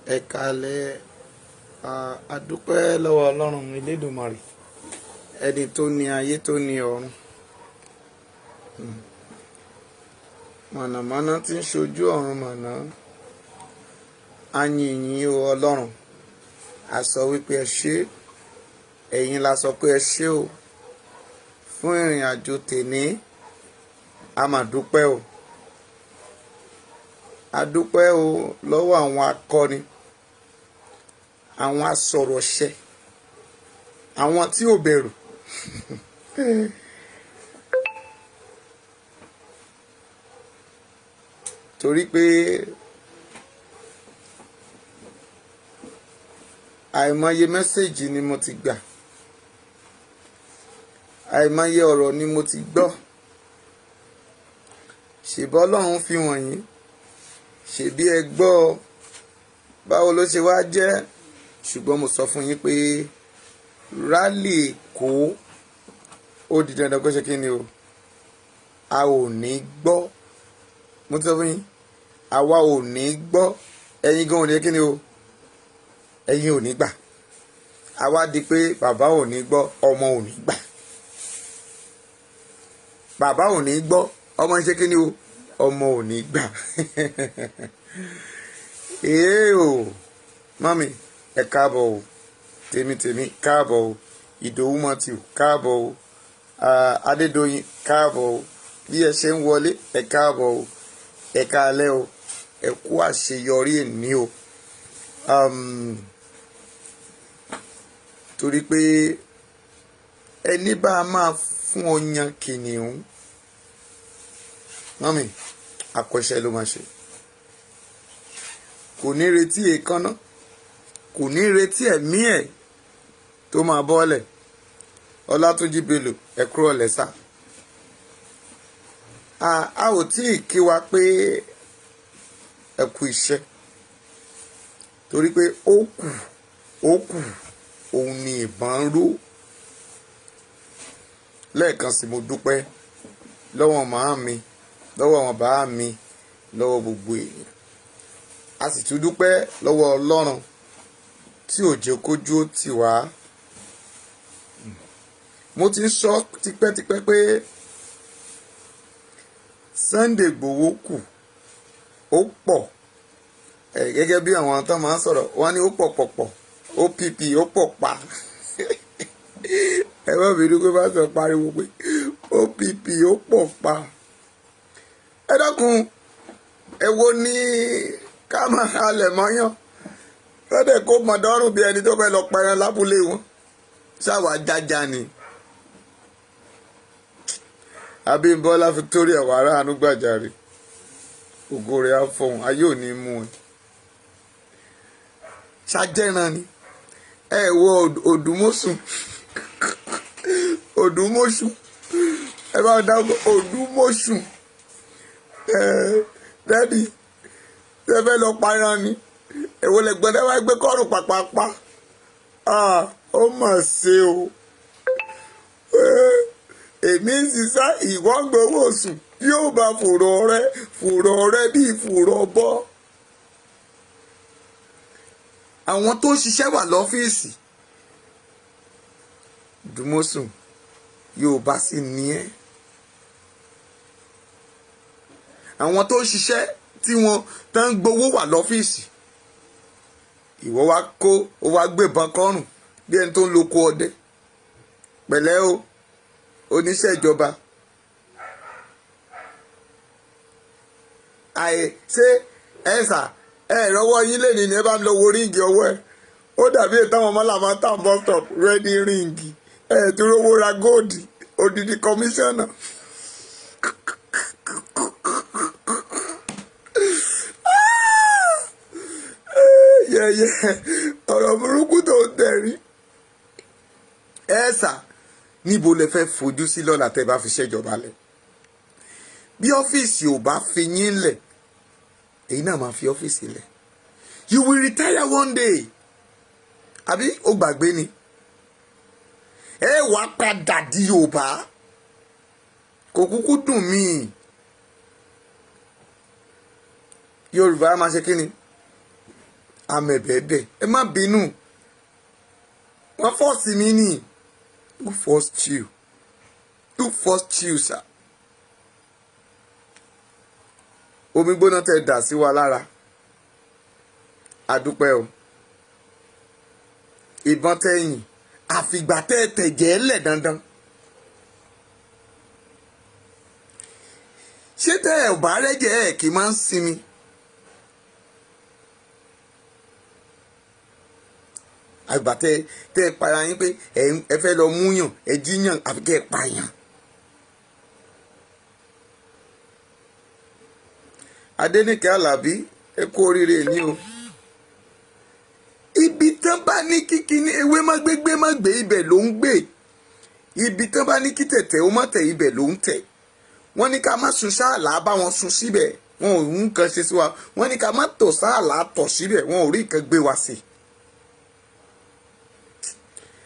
Ẹ káalẹ́. A dúpẹ́ lọ́wọ́ Ọlọ́run Elédùmarè, ẹni tó ní ayé tó ní ọ̀run. Mọ̀nàmọ́ná tí ń ṣojú ọ̀run mọ̀nà. A yìn yín o Ọlọ́run. A sọ wípé ẹ ṣé, ẹ̀yin la sọ pé ẹ ṣé o. Fún ìrìn àjò tèní, a mà dúpẹ́ o. A dúpẹ́ o lọ́wọ́ àwọn akọni, àwọn asọ̀rọ̀ṣẹ, àwọn tí ò bẹ̀rù. Torí pé àìmọye mẹ́sẹ̀gì ni mo ti gbà, àìmọye ọ̀rọ̀ ni mo ti gbọ́. Ṣèbí Ọlọ́run fi wọ̀nyí, ṣèbí ẹ gbọ́, báwo ló ṣe wá jẹ́? Ṣùgbọ́n mo sọ fún yín pé rálì Èkó ó di dandan kó ṣe kí ni o, a ò ní gbọ́. Mo ti sọ fún yín, àwa ò ní gbọ́, ẹ̀yin gan ò ní kí ni o, ẹ̀yin ò ní gbà. Àwa di pé bàbá ò ní gbọ́, ọmọ ò ní gbà. Bàbá ò ní gbọ́, ọmọ ń ṣe kí ni o, ọmọ ò ní gbà. Èé o, mọ́mì, ẹ káàbọ̀ o, tèmi káàbọ̀ o, Ìdòwú Matthew káàbọ̀ o, Adédoyin káàbọ̀ o, bí ẹ ṣe ń wọlé ẹ káàbọ̀ o, ẹ káalẹ́ o, ẹ kú àṣeyọrí èní o. Torí pé ẹni bá a máa fún ọyàn kìnìún, mọ́mì, àkọ́ṣe ló máa ṣe. Kò ní retí èékánná, kò ní retí ẹ̀mí ẹ̀ tó máa bọ́lẹ̀. Ọlátúnjí Bello, ẹ kúrò lẹ́sà. A ò tí ì kí wa pé ẹ kú iṣẹ́, torí pé ó kù òun ni ìbọn ń ró. Lẹ́ẹ̀kan sí mo dúpẹ́ lọ́wọ́ màá mi, lọ́wọ́ àwọn bàá mi, lọ́wọ́ gbogbo èèyàn. A sì tún dúpẹ́ lọ́wọ́ Ọlọ́run tí ò jẹ́ kójú ó tì wá. Mo ti ń sọ tipẹ́tipẹ́ pé Sunday Igboho kù, ó pọ̀. Gẹ́gẹ́ bí àwọn tó máa ń sọ̀rọ̀, wọ́n ní ó pọ̀ pọ̀pọ̀, ó pp, ó pọ̀ pa. Ẹ má bínú pé bá sọ pariwo pé ó pp, ó pọ̀ pa. Ẹ dákun, ẹ wo ní ká máa halẹ̀ mọ́yán lọ́dẹ̀ kó mọ̀dọ́rùn bí ẹni tó fẹ́ lọ pẹran lábúlé wọn. Ṣáwa jájá ni. Abímbọ́lá Victoria wàrà àánú gbàjarè, ògo rẹ̀ á fọhùn, ayé ò ní mú ẹ. Ṣàjẹran ni. Ẹ wo Òdùmọ̀sùn, Òdùmọ̀sùn, ẹ bá dákọ Òdùmọ̀sùn. Ẹ dádì, ṣe fẹ́ lọ pẹran ni? Èwo lè gbọ́dọ̀ wá gbé kọ́rùn pàpàpà? Ó mà ṣe o. Èmi ń ṣiṣẹ́ ìwọ́n gbowó oṣù, yóò bá fòrò rẹ bí fòrò bọ́. Àwọn tó ń ṣiṣẹ́ wà lọ́fíìsì. Dùmọ̀sùn, Yorùbá sì ní ẹ́. Àwọn tó ń ṣiṣẹ́ tí wọ́n tán ń gbowó wà lọ́fíìsì. Ìwọ wá kó, ó wá gbébọn kọ́rùn bí ẹni tó ń loko ọdẹ. Pẹ̀lẹ́ o, oníṣẹ́ ìjọba. Àì ṣé ẹ sà, ẹ rọwọ́ yín lè ní ní ẹ bá ń lọ wo ríǹgì ọwọ́ ẹ. Ó dàbí ètò àwọn ọmọ làwọn tá bus stop rẹ́dí ríǹgì. Ẹ tó rówó ra góòdì, odidi kọmíṣánná. Yẹ̀yẹ̀ ọ̀rọ̀ burúkú tó ń tẹ̀rí. Ẹ sà, níbo lẹ fẹ́ fojú sí lọ́la tẹ́ bá fi ṣèjọba lẹ̀? Bí ọ́fíìsì ò bá fi yín lẹ̀, èyí náà máa fi ọ́fíìsì lẹ̀. You will retire one day. Àbí ó gbàgbé ni? Ẹ wàá padà di Yorùbá. Kò kúkú dùn mí. Yorùbá máa ṣe kí ni? Amẹ̀bẹ̀bẹ̀, ẹ má bínú, wọ́n force mi ni. Who forced you? Who forced you, sir? Omi gbóná tẹ dà sí wa lára, àdúpẹ́ o. Ìbọn tẹ̀yìn, àfìgbà tẹ́ tẹ̀jẹ̀ lẹ̀ dandan. Ṣé tẹ́ ẹ̀ bá rẹ́jẹ̀ ẹ̀ kì í máa ń sinmi? Àgbà tẹ́ tẹ́ ẹ para yín pé ẹ fẹ́ lọ múyàn, ẹ jíyàn, àfi kẹ́ ẹ pààyàn. Adéníkẹ́ Àlàbí, ẹ kú oríire ní o. Ibi tán bá ní kíkí ní ewé má gbégbé má gbé, ibẹ̀ ló ń gbé. Ibi tán bá ní kí tẹ̀tẹ̀ ó má tẹ̀, ibẹ̀ ló ń tẹ̀. Wọ́n ní ká má sun sáàlà, bá wọn sun síbẹ̀, wọn ò ń kan ṣe sí wa. Wọ́n ní ká má tọ̀ sáàlà, tọ̀ síbẹ̀, wọn ò rí nǹkan gbé wa sí.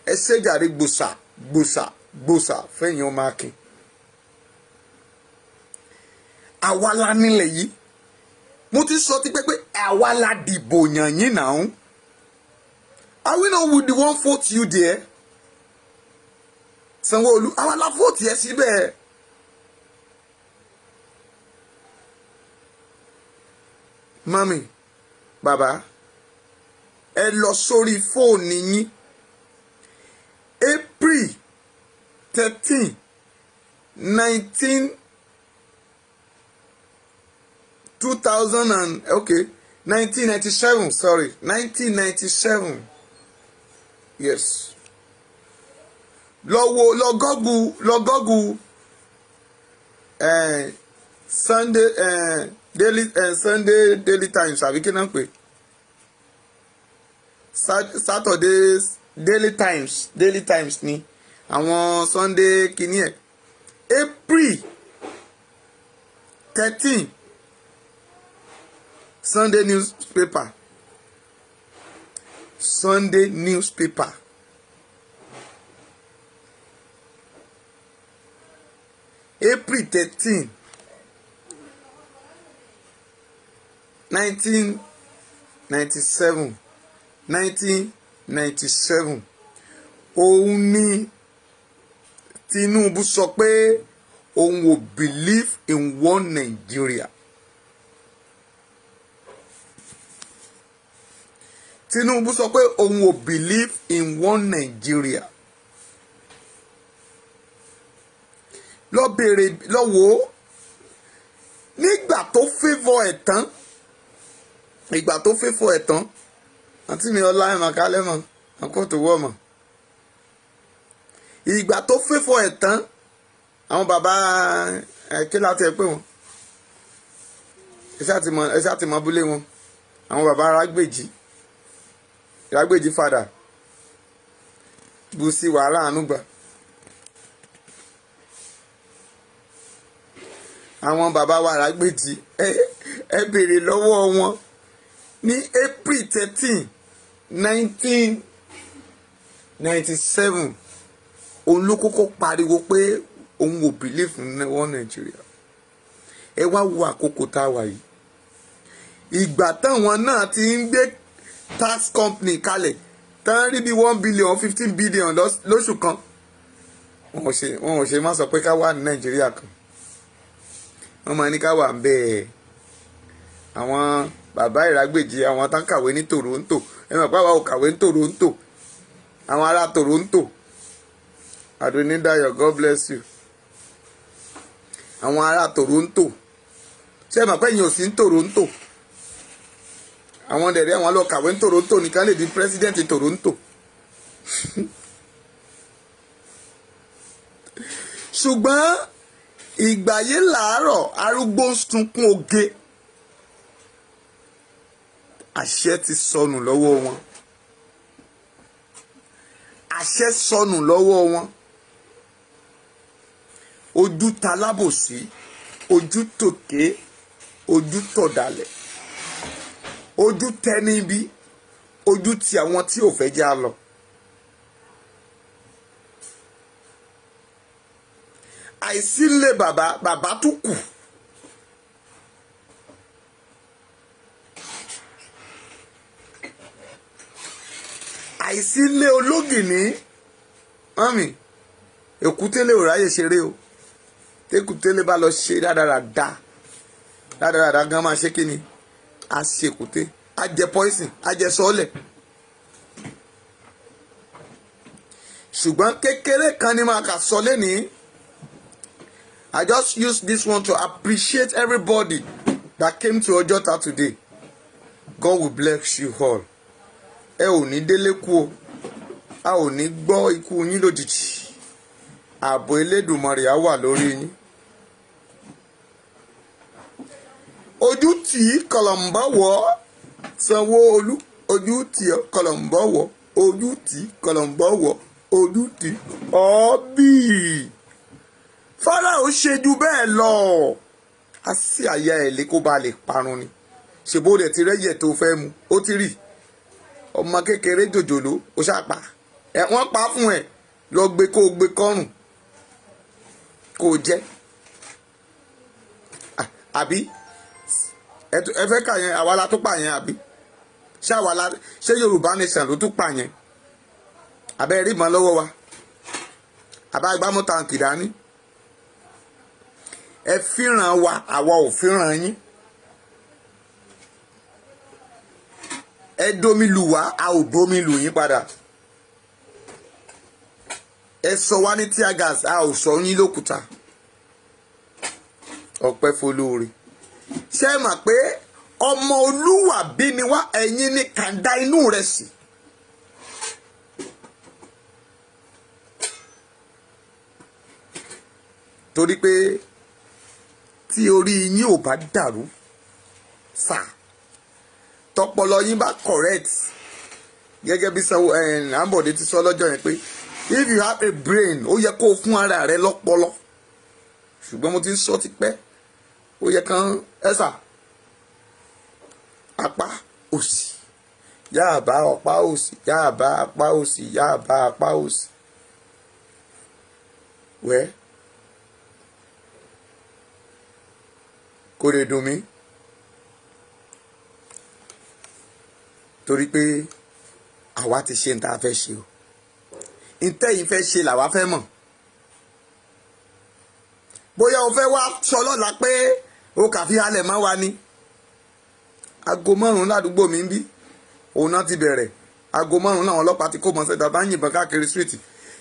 Ẹ ṣèjàre, gbòsà gbòsà gbòsà fẹ̀yìn ọmọ akin. Àwa la nílẹ̀ yìí. Mo ti sọ tipẹ́ pé àwa la dìbò yàn yín náà. Are we not with the one vote you there? Sanwó-Olú, àwa la vote yẹ síbẹ̀. Mami, bàbá, ẹ lọ sórí fóònù yín. April 13, nineteen two thousand and, okay, 1997, sorry, 1997, yes. Lọ wo, lọ Google Sunday Daily, Sunday Daily Times, àbí kí náà pè, Saturday Daily Times, Daily Times ni àwọn Sunday kìíní ẹ̀. April 13, Sunday newspaper, Sunday newspaper, April 13, 1997, 1997, òun ni Tinubu sọ pé òun ò believe in one Nigeria. Tinubu sọ pé òun ò believe in one Nigeria. Lọ bèrè, lọ wò ó. Nígbà tó favour ẹ̀ tán, ìgbà tó favour ẹ̀ tán, àǹtí mi ọlá ẹ̀ màkálẹ́ mọ̀ àkótó wọ̀ mọ̀. Ìgbà tó favour ẹ̀ tán, àwọn bàbá ẹ̀ kí láti ẹ̀ pé wọn, ẹ ṣáà ti mọ abúlé wọn, àwọn bàbá Rágbèjì, Rágbèjì fàdà bù sí wàhálà àánú gbà. Àwọn bàbá wa Rágbèjì, ẹ béèrè lọ́wọ́ wọn ní April 13, 1997, òun ló kọ́kọ́ pariwo pé òun ò believe in one Nigeria. Ẹ wá wo àkókò tá a wà yìí, ìgbà táwọn náà ti ń gbé tax company kalẹ̀ tán, rí bí 1 billion, 15 billion lóṣù kan. Wọn ò ṣe má sọ pé ká wà ní Nàìjíríà kan. Wọ́n máa ní ká wà bẹ́ẹ̀. Àwọn bàbá Ìrágbèjì, àwọn tán kàwé ní Toronto, ẹ mọ̀ pé àwa ò kàwé ní Toronto. Àwọn ará Toronto, Adonidayo, God bless you. Àwọn ará Toronto, ṣé ẹ mọ̀ pé ẹ̀yin ò sí ní Toronto? Àwọn dẹ̀rẹ̀, àwọn lọ kàwé ní Toronto nìkan lè di president Toronto. Ṣùgbọ́n ìgbà yìí làárọ̀ arúgbó ń sunkún oge, àṣẹ ti sọnù lọ́wọ́ wọn, àṣẹ sọnù lọ́wọ́ wọn. Ojú ta lábòsí, ojú tòkè, ojú tọ̀dàlẹ̀, ojú tẹni bí, ojú ti àwọn tí ò fẹ́ já lọ. Àìsílẹ̀ bàbá, bàbá tún kù. Àìsílé ológìní mọ́mì, èkútélé ò ráyè ṣeré o. Tékútélé bá lọ ṣe rádaràda rádaràda gan, máa ṣe kí ni? A ṣe èkúté, a jẹ poison, a jẹ sọ́ọ̀lẹ̀. Ṣùgbọ́n kékeré kan ni màá kà sọ lẹ́nìí. I just use this one to appreciate everybody that came to Ojota today. God will bless you all. Ẹ ò ní délé kú o, a ò ní gbọ́ ikú yín lójijì. Ààbò Elédùmarè á wà lórí yín. Ojú tì í kọlọ̀ǹbọ̀ wọ̀, Sanwó-Olú, ojú tì í kọlọ̀ǹbọ̀ wọ̀, ojú tì í kọlọ̀ǹbọ̀ wọ̀, ojú tì í ọ́bì. Fáráò ṣe ju bẹ́ẹ̀ lọ, a sì àyà ẹ̀ lé kó ba lè parun ni. Ṣèbó rẹ̀ ti rẹ́yẹ̀ tó fẹ́ mu, ó ti rí ọmọ kékeré jòjòló, ó ṣàpá ẹ, wọ́n pa fún ẹ, lọ gbé kó o gbé kọ́rùn kó o jẹ́. Àbí ẹ fẹ́ kà yẹn? Àwa la tó pa yẹn, àbí ṣé àwa la ṣé Yorùbá nation ló tún pa yẹn? Àbẹ́ rí ìbọn lọ́wọ́ wa, àbá ìgbámú tàǹkì dání. Ẹ fìràn wa, àwa ò fìràn yín. Ẹ domi lù wá, a ò domi lù yín padà. Ẹ sọ wá ní tear gas, a ò sọ yín lókùúta. Ọpẹ́ fọlóore. Ṣé ẹ mọ̀ pé ọmọ olúwàbí ni wá? Ẹ̀yin ní kàńdá inú rẹ̀ sí. Torí pé tí orí yín ò bá dàrú sà, tọpọlọ yín bá correct, gẹ́gẹ́ bí Sanwó Ambode ti sọ lọ́jọ́ yẹn pé if you have a brain, ó yẹ kó o fún ara rẹ lọ́pọlọ. Ṣùgbọ́n mo ti ń sọ tipẹ́, ó yẹ kán ẹ̀sà apá òsì yáàbá, ọ̀pá òsì yáàbá, apá òsì yáàbá, apá òsì wẹ́ kò lè dùn mí, torí pé àwa ti ṣe ní tá a fẹ́ ṣe o. Ntẹ́yìn fẹ́ ṣe làwa fẹ́ mọ̀. Bóyá o fẹ́ wá sọ lọ́la pé o kà fi halẹ̀ mọ́ wa ni. Aago 5 ládùúgbò mi ń bí òun náà ti bẹ̀rẹ̀. Aago 5 làwọn ọlọ́pàá ti kó mọ́ sẹ́ta bá ń yìnbọn káàkiri street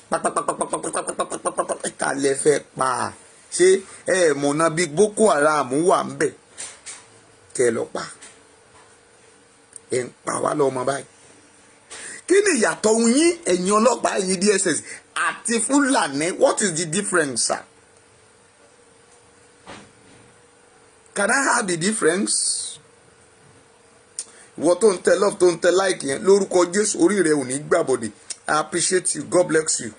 pápápápápápápápápápá. Ẹ̀ka lẹ fẹ́ pa? Ṣé ẹ mọ̀nà bíi Boko Haram wà ń bẹ̀ kẹ́ ẹ lọ pa? Ẹ̀ ń pa wá lọ́mọ báyìí. Kí ni ìyàtọ̀ yín, ẹ̀yin ọlọ́pàá, ẹ̀yin DSS àti Fúlàní? What is the difference, sir? Can I have the difference? Ìwọ tó ń tẹ love, tó ń tẹ like yẹn, lórúkọ Jésù, orí rẹ ò ní gbàbọdè. I appreciate you. God bless you.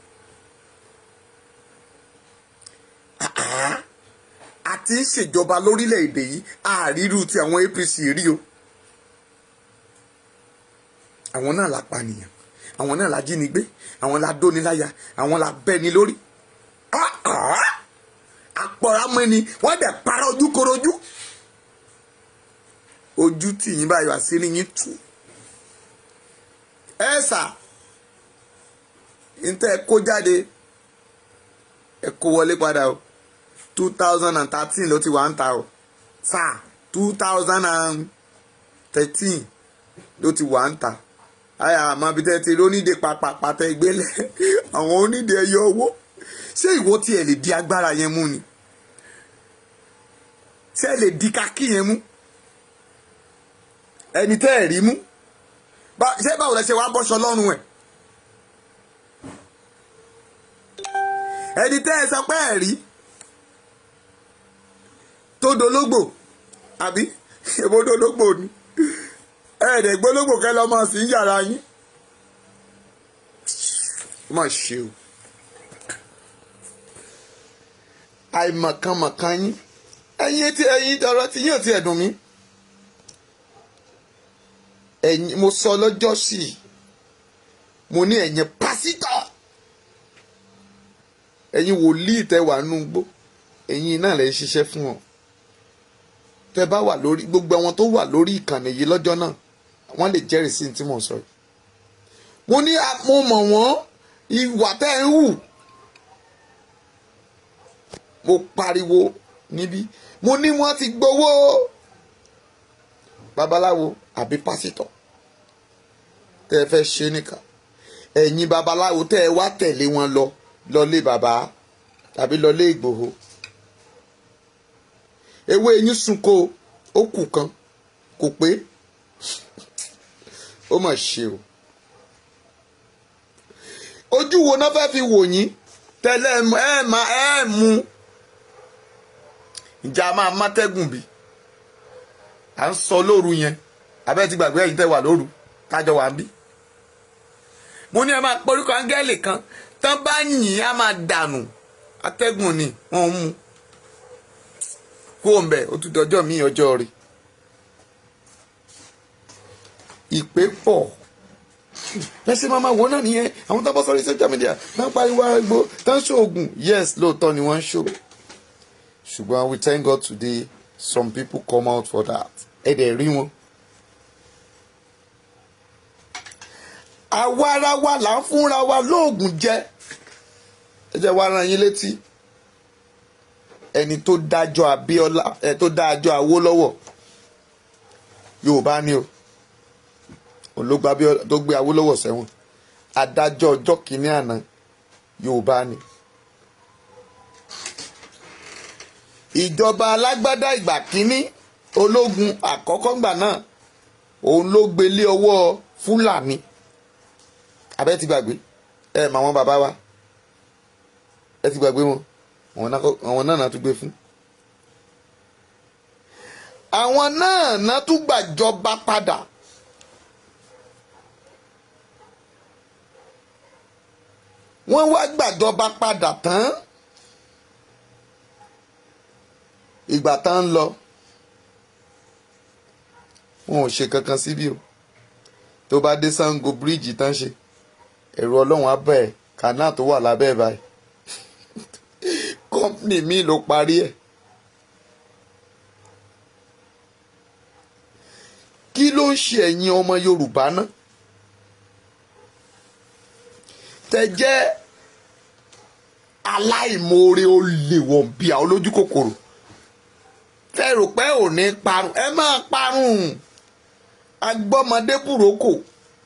Àti ń ṣèjọba lórílẹ̀‐èdè yìí, àrírú ti àwọn APC rí o. Àwọn náà la pànìyàn, àwọn náà la jínigbé, àwọn la dóniláya, àwọn la bẹ́ni lórí àpọ̀ramọ́ni. Wọ́n dẹ̀ para ojúkorojú, ojú tì yín báyìí, wá sí ní yín tú. Ẹ sà ntẹ́ ẹ kó jáde, ẹ kó wọlé padà o. 2013 ló ti wà ń ta o sà, 2013 ló ti wà ń ta. Àyà àmọ́ ibi tẹ́ ti rí onídìí pàpàpà tẹ́ gbélé àwọn onídìí ẹyọ owó. Ṣé ìwọ tiẹ̀ lè di agbára yẹn mú ni? Ṣé ẹ lè di kakí yẹn mú? Ẹni tẹ́ ẹ̀ rí mú, ṣé báwo lẹ ṣe wá bọ́ṣọ lọ́rùn ẹ̀? Ẹni tẹ́ ẹ sọ pé ẹ̀ rí tó dológbò, àbí èbó dológbò ni? Ẹ̀ẹ́dẹ̀ gbólógbò kẹ́ lọ́mọ sí yàrá yín. Ó mà ṣe o. Àìmọ̀kànmọ̀kàn yín, ẹ̀yin tí ẹ̀yin tọrọ tí yín ò tiẹ̀ dùn mí. Ẹ̀yin mo sọ lọ́jọ́ sí i, mo ní ẹ̀yin pásítọ̀, ẹ̀yin wòlíì tẹ́ wà nínú igbó, ẹ̀yin náà lè ṣiṣẹ́ fún ọ. Tẹ́ bá wà lórí gbogbo àwọn tó wà lórí ìkànnì yìí lọ́jọ́ náà, wọ́n lè jẹ́rìí sí ní tí mò ń sọ yìí. Mo ní mo mọ̀ wọ́n, ìwà tẹ́ ń hù. Mo pariwo níbí, mo ní wọ́n ti gbowó babaláwo àbí pásítọ̀ tẹ́ ẹ fẹ́ ṣe nìkan. Ẹ̀yin babaláwo tẹ́ ẹ wá tẹ̀lé wọn lọ lọlé bàbá tàbí lọlé Ìgbòho, ewé yín sunko, ó kù kan kò pé. Ó mà ṣe o. Ojú wo náà fẹ́ fi wò yín tẹ́lẹ̀? Ẹ máa ẹ mú ìjà máa mátẹ́gùn bí à ń sọ lóru yẹn. Abẹ́ ti gbàgbé, ẹ̀yin tẹ́ wà lóru tájọ wà ń bí. Mo ní ẹ máa porúkọ áńgẹ́lì kan tán bá yìn, á máa dànù. Atẹ́gùn ni wọ́n mú kó o mbẹ̀. Ó tún dọjọ́ mi, ọjọ́ rí ìpè pọ̀ lẹ́sìn máa wò náà nìyẹn. Àwọn tó bọ́ sórí social media tán pariwo arúgbó tán ṣoògùn, yes, lóòótọ́ ni wọ́n ń ṣò, ṣùgbọ́n we thank God today, some people come out for that. Ẹ dẹ̀ rí wọn. Àwa ara wa là ń fúnra wa lóògùn jẹ. Ẹ jẹ́ wá rán yín létí ẹni tó dájọ́ Abíọ́lá, ẹ tó dájọ́ Awólọ́wọ̀. Yorùbá ni o, òun ló gba Abíọ́lá tó gbé Awólọ́wọ̀ sẹ́wọ̀n. Adájọ́ ọjọ́ kìíní àná, Yorùbá ni. Ìjọba alágbádá ìgbà kínní, ológun àkọ́kọ́ ńgbà náà, òun ló gbé lé ọwọ́ Fúlàní. Abẹ́ ti gbàgbé ẹ mọ àwọn bàbá wa, ẹ ti gbàgbé wọn. Àwọn náà náà tún gbé fún, àwọn náà náà tún gbàjọba padà. Wọ́n wá gbàjọba padà tán, ìgbà tán ń lọ, wọn ò ṣe kankan síbí o. Tó bá dé Sango bíríìjì tán ṣe, ẹ̀rù Ọlọ́run á bẹ̀ ẹ́. Kànáà tó wà lábẹ́ ẹ̀ báyìí, company mi ló parí ẹ̀. Kí ló ń ṣe ẹ̀yin ọmọ Yorùbá náà tẹ jẹ́ aláìmoore, olè wọ̀nbíà, olójú kòkòrò, tẹ rò pé ò ní parun? Ẹ máa parun. Agbọ́mọdé bùrókò,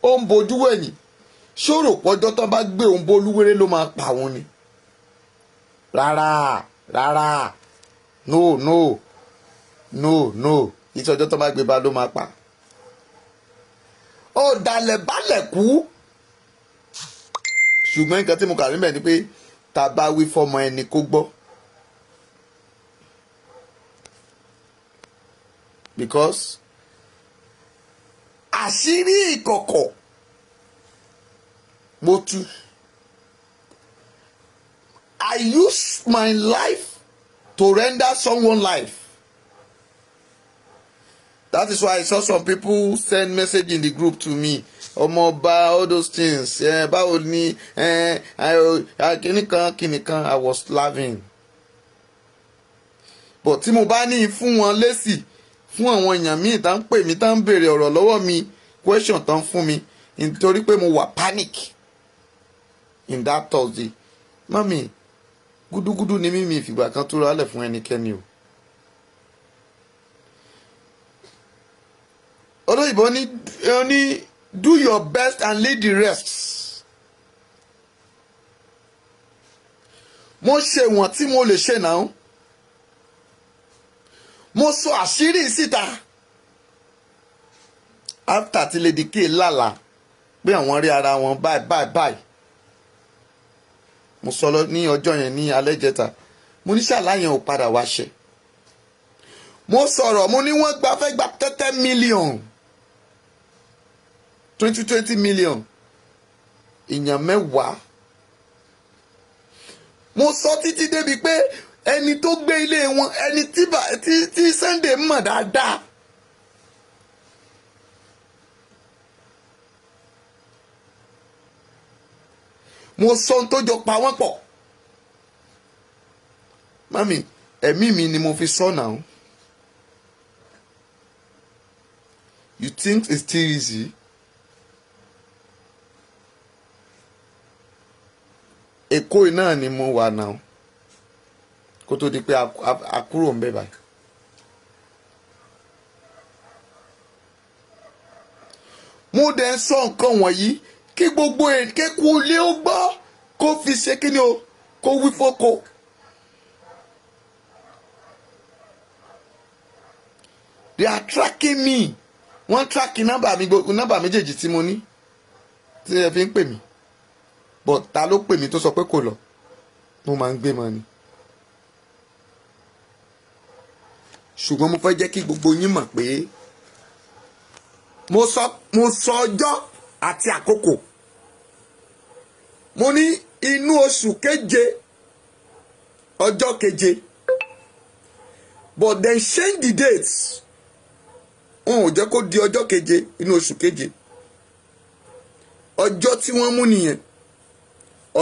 ó ń bojú wẹ̀yìn, ṣòro pọ́jọ́ tó bá gbé òun bólúwéré ló máa pa òun ni. Rárá, rárá, no, no, no, no, ìtọ́jọ́ tó bá gbé ba ló máa pa. Ó dalẹ̀ balẹ̀ kú. Ṣùgbọ́n nǹkan tí mo kà níbẹ̀ ni pé tá a bá wí fọmọ ẹni kó gbọ́, because àṣírí ìkọ̀kọ̀ mo tú. I use my life to render someone life. That is why I saw some people send message in the group to me. Ọmọọba, all those things. Báwo ni kìnìkan kìnìkan? I was laughing. But tí mo bá ní fún wọn lésì, fún àwọn èèyàn míì tá ń pè mí, tá ń béèrè ọ̀rọ̀ lọ́wọ́ mi, question tá ń fún mi, nítorí pé mo wà panic in that Thursday. Mami, gúdúgúdú ni mímí ìfìgbà kan tó rálẹ̀ fún ẹnikẹ́ni o. Olóyìnbó ní, "Do your best and leave the rest." Mo ṣe wọ̀n tí mo lè ṣe náà. Mo sọ àṣírí síta after tí Lady K lálàá pé àwọn rí ara wọn báyìí báyìí báyìí. Mo sọ lọ ní ọjọ́ yẹn ní alẹ́ jẹta, mo ní ṣàlá yẹn ò padà wá ṣe. Mo sọ̀rọ̀, mo ní wọ́n gba fẹ́ gba 30 million, 20 20 million, èèyàn 10. Mo sọ títí débi pé ẹni tó gbé ilé wọn, ẹni tí Sunday mọ̀ dáadáa, mo sọ ohun tó jọ pa wọ́n pọ̀. Mami, ẹ̀mí mi ni mo fi sọ náà. You think it's still easy? Èkó yìí náà ni mo wà náà kó tó di pé a kúrò ń bẹ̀ báyìí. Mo dẹ̀ ń sọ nǹkan wọ̀nyí kí gbogbo kéku ilé ó gbọ́, kó fi ṣe kí ni o, kó wí fóko. They are tracking me. Wọ́n track nọ́mbà mi, gbogbo nọ́mbà méjèèjì tí mo ní tí ẹ fi ń pè mí. But ta ló pè mí tó sọ pé kò lọ? Mo máa ń gbé mọ́ ni. Ṣùgbọ́n mo fẹ́ jẹ́ kí gbogbo yín mọ̀ pé mo sọ ọjọ́ àti àkókò. Mo ní inú oṣù keje, ọjọ́ keje, but then change the dates. Wọn ò jẹ́ kó di ọjọ́ keje inú oṣù keje. Ọjọ́ tí wọ́n mú nìyẹn,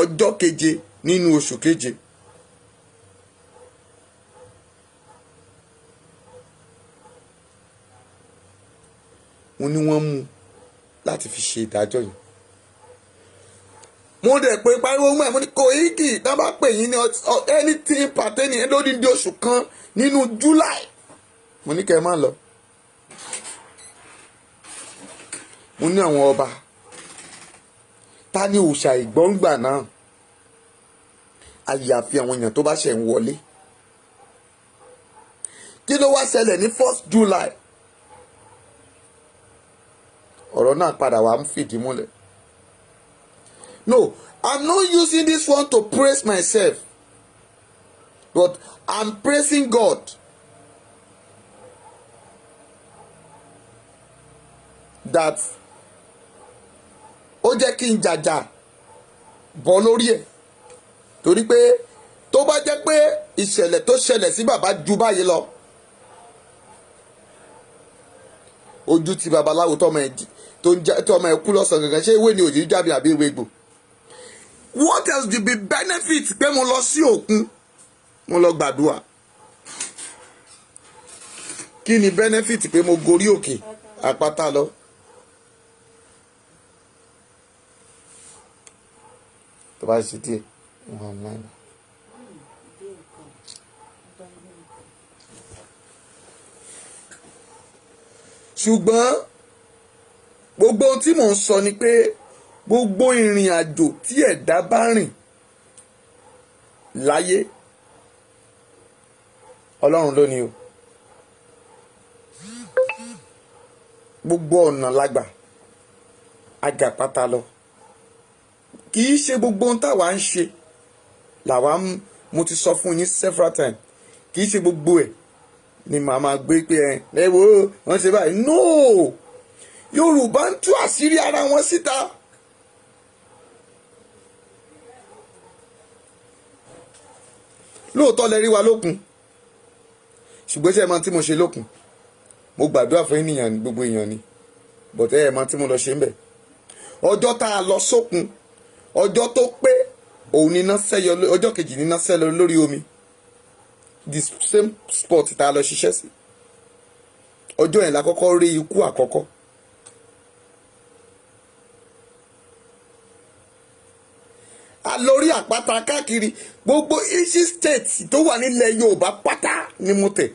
ọjọ́ keje nínú oṣù keje. Mo ní wọ́n mú láti fi ṣe ìdájọ́ yìí. Mo dẹ̀ pé pariwo mọ́ ẹ̀, mo ní Koiki, tá bá pè yín ní anything pertaining lódìdí oṣù kan nínú July, mo ní kẹ́ ẹ má lọ. Mo ní àwọn ọba ta ní òòṣà ìgbọ́ngbà náà, àyàfi àwọn èèyàn tó bá ṣẹ̀ ń wọlé. Kí ló wá ṣẹlẹ̀ ní 1st July? Ọ̀rọ̀ náà padà wá ń fìdí múlẹ̀. No, I'm not using this one to praise myself, but I'm praising God that ó jẹ́ kí n jàjà bọ́ lórí ẹ̀, torí pé tó bá jẹ́ pé ìṣẹ̀lẹ̀ tó ṣẹlẹ̀ sí bàbá ju báyìí lọ, ojú ti babaláwo tọmọ ẹ tó ń jẹ tọmọ ẹ kú lọ́sàn gangan, ṣé ewé ni òjì jáde àbí ewé gbò? What else did be benefit pé mo lọ sí òkun, mo lọ gbàdúrà? Kí ni benefit pé mo gorí òkè àpáta lọ? Tó bá ṣe díẹ̀ wọn online. Ṣùgbọ́n gbogbo ohun tí mò ń sọ ni pé gbogbo ìrìn àjò tí ẹ̀dá bá rìn láyé, Ọlọ́run ló ní o. Gbogbo ọ̀nà lágbà agàpátá lọ. Kì í ṣe gbogbo ohun táwa ń ṣe làwa ń. Mo ti sọ fún yín several times, kì í ṣe gbogbo ẹ̀ ni màá máa gbé pé ẹ wo wọ́n ṣe báyìí. No, Yorùbá ń tú àṣírí ara wọn síta. Lóòótọ́ lẹ rí wa lókun, ṣùgbọ́n ṣé ẹ mọ tí mo ṣe lókun? Mo gbàdúrà fún ènìyàn, gbogbo èèyàn ni, but ẹ mọ tí mo lọ ṣe ń bẹ̀. Ọjọ́ tá a lọ sókun, ọjọ́ tó pé òun níná sẹ́yọ, ọjọ́ kejì níná sẹ́yọ lórí omi, the same spot tá a lọ ṣiṣẹ́ sí. Ọjọ́ yẹn la kọ́kọ́ rí ikú àkọ́kọ́. A lórí àpáta káàkiri gbogbo each state tó wà nílẹ̀ Yorùbá pátá ni mo tẹ̀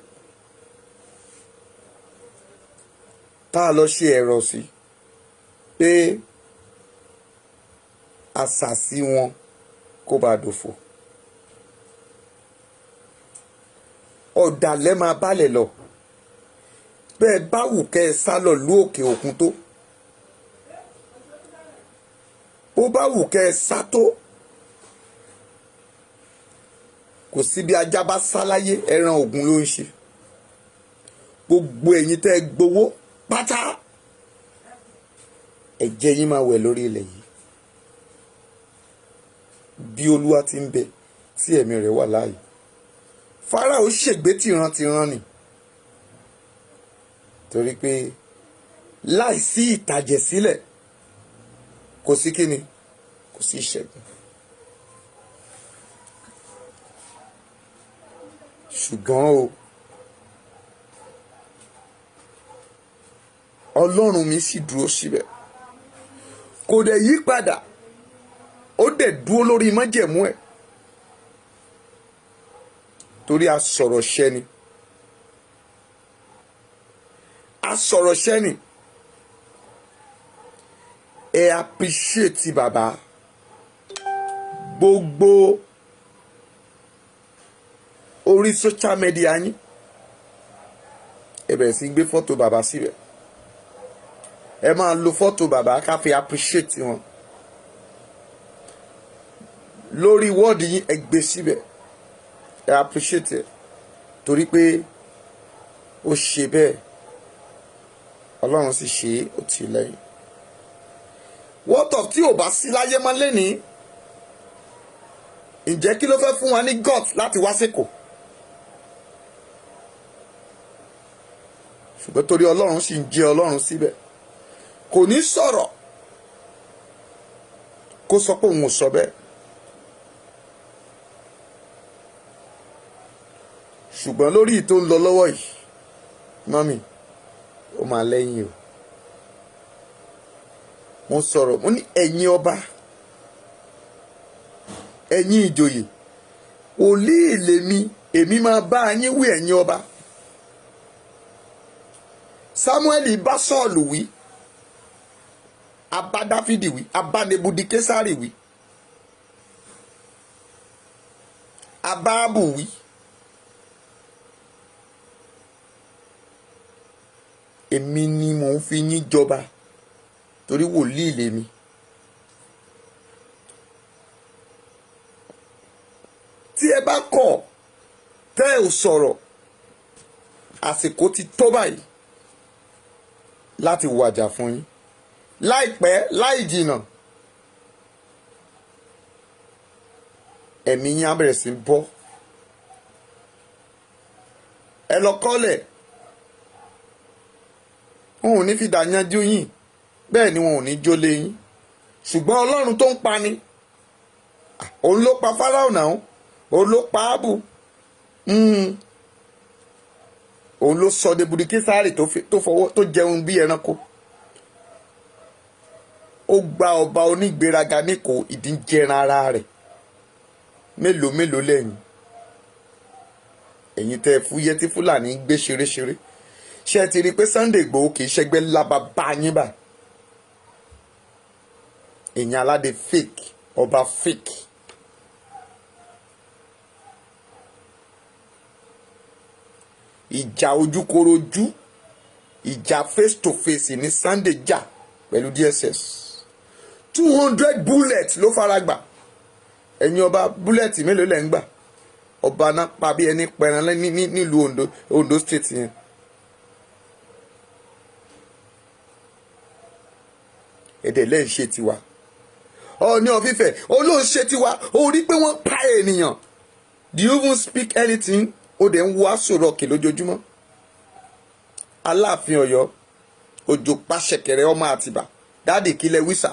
tá a lọ ṣe ẹ̀rọ sí pé àṣàsí wọn kó bá dòfò. Ọ̀dàlẹ̀ máa bálẹ̀ lọ. Bẹ́ẹ̀ bá wù kẹ́ ẹ sá lọ lú òkè òkun tó, bó bá wù kẹ́ ẹ sá tó, kò sí bí ajá bá sá láyé, ẹran ògùn ló ń ṣe. Gbogbo ẹ̀yin tẹ́ ẹ gbowó pátá, ẹ̀jẹ̀ yín máa wẹ̀ lórí ilẹ̀ yìí. Bí Olúwa ti ń bẹ tí ẹ̀mí rẹ̀ wà láàyè, Fáráò ṣègbé tìrantìran ni, torí pé láìsí ìtàjẹ̀sílẹ̀, kò sí kíni, kò sí ìṣẹ́gun. Ṣùgbọ́n o, Ọlọ́run mi sì dúró síbẹ̀, kò dẹ̀ yí padà. Ó Dẹ̀ dúró lórí májẹ̀mú ẹ̀ torí a sọ̀rọ̀ ṣẹ́ni, a sọ̀rọ̀ ṣẹ́ni. Ẹ appreciate bàbá. Gbogbo orí social media yín, ẹ bẹ̀rẹ̀ sí gbé fọ́tò bàbá síbẹ̀. Ẹ máa lo fọ́tò bàbá ká fi appreciate wọn. Lórí wọ́ọ̀dì yín, ẹ gbé síbẹ̀, ẹ appreciate ẹ, torí pé ó ṣe bẹ́ẹ̀, Ọlọ́run sì ṣe é, ó tì í lẹ́yìn. What of tí ò bá sí láyé mọ́ lẹ́nìí? Ǹjẹ́ kí ló fẹ́ fún wa ní gut láti wá sÉkòó? Ṣùgbọ́n torí Ọlọ́run sì ń jẹ́ Ọlọ́run síbẹ̀, kò ní sọ̀rọ̀ kó sọ pé òun ò sọ bẹ́ẹ̀. Ṣùgbọ́n lórí tó ń lọ lọ́wọ́ yìí, mummy, ó máa lẹ́yìn o. Mo sọ̀rọ̀, mo ní ẹ̀yin ọba, ẹ̀yin ìjòyè, wòlíì lèmi, èmi máa bá yín wí. Ẹ̀yin ọba, Samuel bá Sọ́ọ̀lù wí, abá Dáfídì wí, abá Nebudikésárì wí, abá Ábù wí. Èmi ni mò ń fi yín jọba torí wòlíì lèmi. Tí ẹ bá kọ̀, tẹ́ ẹ ò sọ̀rọ̀, àsìkò ti tó báyìí láti wàjà fún yín. Láìpẹ́ láì jìnà, ẹ̀mí yín á bẹ̀rẹ̀ sí bọ́. Ẹ lọ kọ́lẹ̀, wọn ò ní fi dà yanjú yín, bẹ́ẹ̀ ni wọn ò ní jólé yín. Ṣùgbọ́n Ọlọ́run tó ń pani, òun ló pa Fáráò náà, òun ló pa Ábù, òun ló sọ Nebudikésárì tó fọwọ́ tó jẹun bí ẹranko. Ó gba ọba onígbéraga níkò ìdíjẹran ara rẹ̀. Mélòó mélòó lẹ́yìn ẹ̀yin tẹ́ ẹ fúyẹ́ tí Fúlàní ń gbé ṣeréṣeré? Ṣé ẹ ti rí i pé Sunday Igboho kì í ṣẹgbẹ́ lába bá yín báyìí? Èèyàn aládé fake, ọba fake. Ìjà ojúkorojú, ìjà face to face ní Sunday jà pẹ̀lú DSS. 200 bullets ló fara gbà. Ẹ̀yin ọba, bullet mélòó lẹ̀ ń gbà? Ọba náà pa bí ẹni pẹran nílùú Ondo, Ondo State yẹn. Èdè lẹ́yìn ṣe tiwa. Ọọ̀ni of Ifẹ̀ olóhùn ṣe tiwa. Ó rí pé wọ́n pa ènìyàn. Do you even speak anything? Ó dẹ̀ ń wo Aso Rock lójoojúmọ́. Aláàfin Ọ̀yọ́, òjò pàṣẹkẹrẹ ọmọ Àtìbà, daddy, kílẹ̀ wísà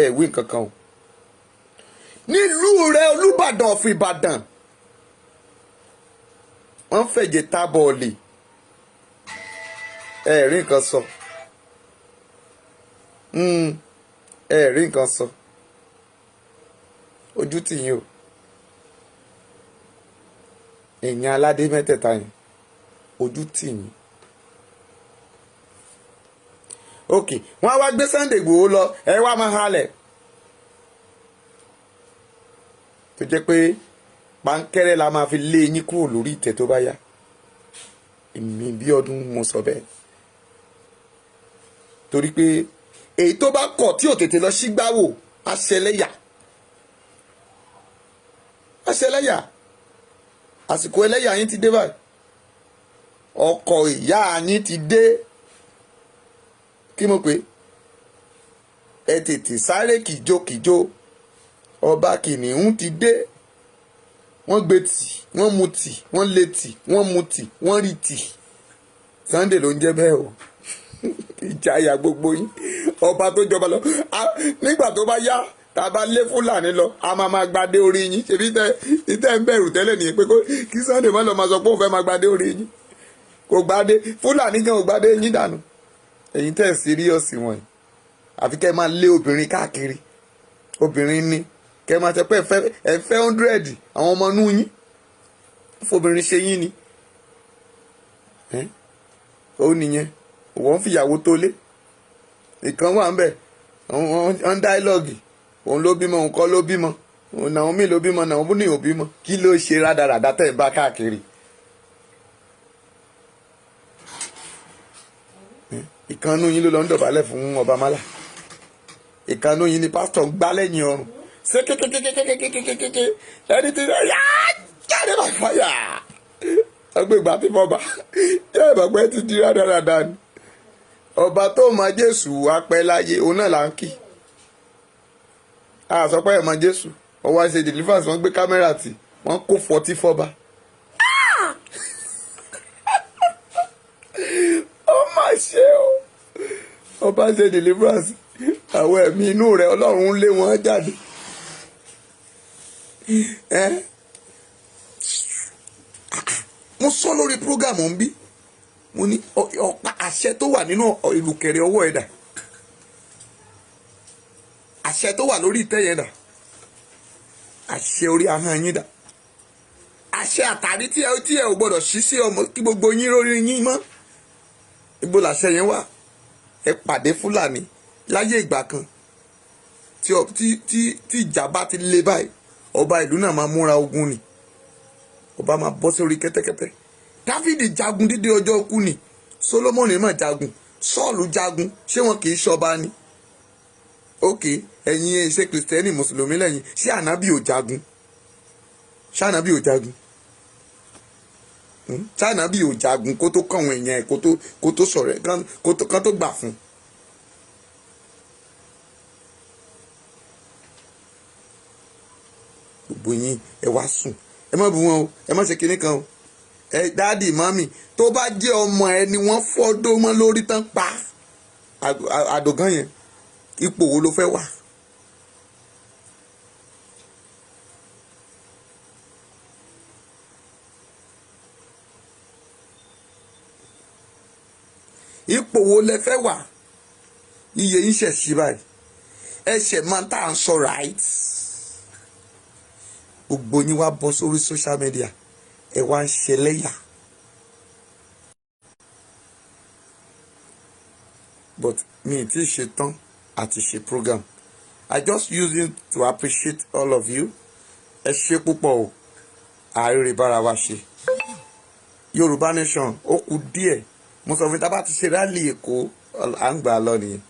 ẹ̀ wí nǹkan kan o. Nílùú rẹ̀, Olúbàdàn of Ìbàdàn, wọ́n fẹ̀jẹ̀ ta bọ́ọ̀lì, ẹ̀ rí nǹkan sọ, ẹ̀ rí nǹkan sọ. Ojú tì yín o. Èèyàn aládé mẹ́tẹ̀ẹ̀ta yẹn, ojú tì yín. Ok, wọ́n á wá gbé Sunday Igboho lọ, ẹ wá máa halẹ̀ tó jẹ́ pé pankẹ́rẹ́ la máa fi lé yín kúrò lórí ìtẹ́ tó bá yá. Èmi bí ọdún mo sọ bẹ́ẹ̀, torí pé èyí tó bá kọ̀ tí ò tètè lọ sígbáwò, aṣẹlẹ́yà, aṣẹlẹ́yà. Àsìkò ẹlẹ́yà yín ti dé báyìí. Ọkọ̀ ìyá yín ti dé. Kí mo pè ẹ? Tètè sáré kìjokìjo, ọba kìnìún ti dé. Wọ́n gbé tì, wọ́n mu tì, wọ́n lé tì, wọ́n mu tì, wọ́n rí tì. Sunday ló ń jẹ́ bẹ́ẹ̀ o. Ìjayà gbogbo yín, ọba tó jọba lọ, nígbà tó bá yá, tá a bá lé Fúlàní lọ, a máa máa gbadé orí yín. Ṣebí tẹ ìtẹ́ ń bẹ̀rù tẹ́lẹ̀ nìyẹn pé kí Sunday má lọ máa sọ pé òun fẹ́ máa gbadé orí yín. Kò gbadé Fúlàní gan, ò gbadé yín dànù. Ẹ̀yin tẹ́ ẹ̀ serious wọ̀nyí, àfi kẹ́ ẹ máa lé obìnrin káàkiri. Obìnrin ní Kẹ́ máa tẹ pé ẹ fẹ́ 100 àwọn ọmọ inú yín fobìnrin ṣe yín ni. Ó nìyẹn, òun fìyàwó tó lé ìkan wà ń bẹ̀, ọ̀n dialogue, òun ló bímọ, òun kọ́ ló bímọ, òun Naomi ló bímọ, Naomi ò bímọ. Kí ló ṣe rádaràdá tẹ̀ ń bá káàkiri? Ìkànnú yín ló lọ ń dọ̀bálẹ̀ fún ọba málà. Ìkànnú yín ni pásítọ̀ ń gbá lẹ́yìn ọrùn ṣé kékékékékékékékéké ẹni tí yá jáde bá fàyà ọgbẹ́gbà tí fọba jẹ́ ìbàgbẹ́ ti di rádaràdà ni. Ọba tó mọ Jésù apẹ́ láyé, òun náà là ń kì. A sọ pé ẹ̀ mọ Jésù, ọwọ́ ṣe deliverance, wọ́n gbé kámẹ́rà tì, wọ́n kó fọtí fọba. Ó mà ṣe o, ọba ṣe deliverance, àwọn ẹ̀mí inú rẹ̀ Ọlọ́run lé wọn jáde. Mo sọ lórí program ń bí, mo ní ọ̀pá àṣẹ tó wà nínú ìlùkẹ̀rẹ̀ ọwọ́ ẹ̀dà, àṣẹ tó wà lórí ìtẹ́ yẹn dà, àṣẹ orí ahọ́n yín dà, àṣẹ àtàrí tí ẹ ò gbọ́dọ̀ ṣí sí ọmọ kí gbogbo yín lórí yín mọ́. Ibo làṣẹ yẹn wà? Ẹ pàdé Fúlàní láyé ìgbà kan tí tí ìjà bá ti lé báyìí, ọba ìlú náà máa múra ogun ni, ọba máa bọ́ sórí kẹ́tẹ́kẹ́tẹ́. Dáfídì jagun dídé ọjọ́ kú ni, Sólómọ́nì mà jagun, Sọ́ọ̀lù jagun, ṣé wọn kì í ṣọba ni? Ok, ẹ̀yin ẹ̀ ṣe kìrìsìtẹ́nì, mùsùlùmí lẹ́yìn, ṣé ànábì ò jagun? Ṣé ànábì ò jagun? Ṣé ànábì ò jagun kó tó kàn wọ́n èèyàn ẹ̀, kó tó sọ̀rọ̀ ẹ̀, kán tó gbà fún un? Gbogbo yín ẹ wá sùn, ẹ má bú wọn o, ẹ má ṣe kinní kan o. Ẹ daddy, mummy, tó bá jẹ́ ọmọ ẹ ni wọ́n fọ́dọ́ mọ́ lórí tán pa àdògán yẹn, ipò wo ló fẹ́ wà? Ipò wo lẹ fẹ́ wà? Iye yín ṣẹ̀ sí báyìí, ẹ ṣẹ̀ máa tá à ń sọ, right? Gbogbo yín wá bọ́ sórí social media, ẹ wá ń ṣẹlẹ́yà. But mi ì tí ì ṣetán àti ṣe program. I just use it to appreciate all of you. Ẹ ṣe púpọ̀ o, àárẹ̀ bára wa ṣe. Yorùbá Nation ó kù díẹ̀. Mo sọ fún yín, tá a bá ti ṣe rally Èkó, à ń gbà á lọ nìyẹn.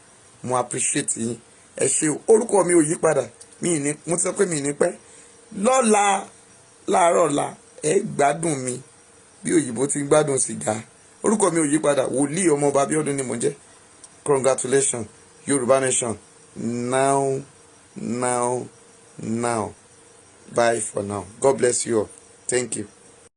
Mo appreciate yín, ẹ ṣe. Orúkọ mi ò yí padà. Mi ì ní, mo ti sọ pé mi ì ní pẹ́ lọ́la, láàárọ̀ ọ̀la, ẹ gbádùn mi bí òyìnbó ti ń gbádùn sìgá. Orúkọ mi ò yí padà, Wòlíì Ọmọọba Abíọ́dún ni mo jẹ́. Congratulations, Yorùbá Nation now, now, now. Bye for now. God bless you all. Thank you.